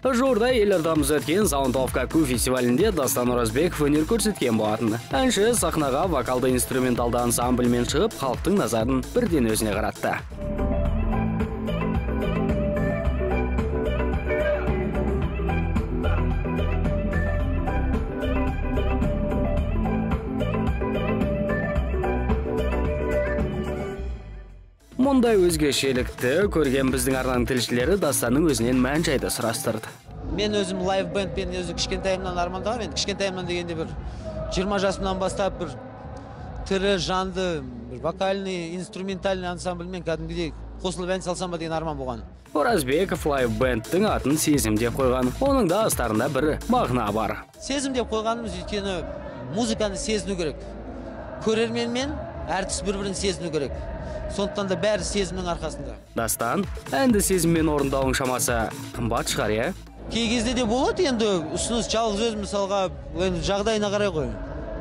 Жуырда елордамызда өткен Sound of Kaku фестивалінде Дастан Оразбеков өнер көрсеткен болатын. Әнші сахнаға вокалды инструменталды ансамбльмен шығып, халықтың назарын бірден өзіне қаратты. Мұндай өзгешелікті көрген біздің арнаның тілшілері Дастанның өзінен мән-жайды сұрастырды. Мен өзім live band-пен өзі кішкентайымнан армандағанмын. Енді кішкентайымнан дегенде бір 20 жасымнан бастап бір тірі жанды, бір вокальный, инструментальный ансамбльмен кәдімгідей қосылып ән салсам ба деген арман болған. Оразбеков live band-тің атын Сезім деп қойған. Оның да астарында бір мағына бар. Сезім деп қойғанымыз өйткені музыканы сезіну керек. Көрермен мен әртіс бір-бірін сезіну керек. Сондықтан да бәрі сезімнің арқасында. Дастан, әнді сезіммен орындауың шамасы қымбат шығар, иә? Кей кезде де болады енді ұсыныс, жалғыз өзім мысалға, енді жағдайына қарай ғой.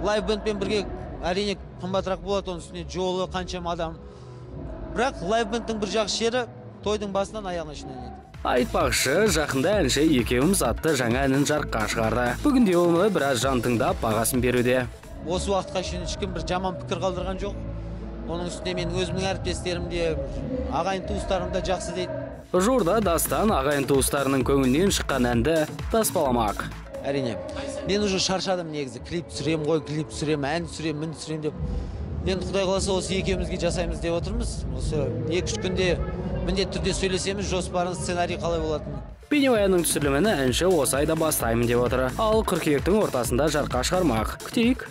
Live band-пен бірге әрине қымбатырақ болады, оның үстіне жолы, қаншама адам. Бірақ live band-тің бір жақсы жері тойдың басынан аяғына шейін ойнайды. Айтпақшы, жақында әнші екеуміз атты жаңа әнін жарыққа шығарды. Бүгінде оны біраз жан тыңдап бағасын беруде. Осы уақытқа шейін ешкім бір жаман пікір қалдырған жоқ. Оның үстіне мен өзімнің әріптестерім де, ағайын туыстарым да жақсы дейді. Жуырда Дастан ағайын туыстарының көңілінен шыққан әнді таспаламақ. Әрине, мен уже шаршадым негізі. Клип түсірем ғой, клип түсірем, ән түсірем, мін түсірем деп. Енді Құдай қаласа осы екеумізге жасаймыз деп отырмыз. Осы 2-3 күнде міндетті түрде сөйлесеміз, жоспарын, сценарий қалай болатынын. Бейнебаянның түсірілімін әнші осы айда бастаймын деп отыр. Ал қыркүйектің ортасында жарыққа шығармақ. Күтейік.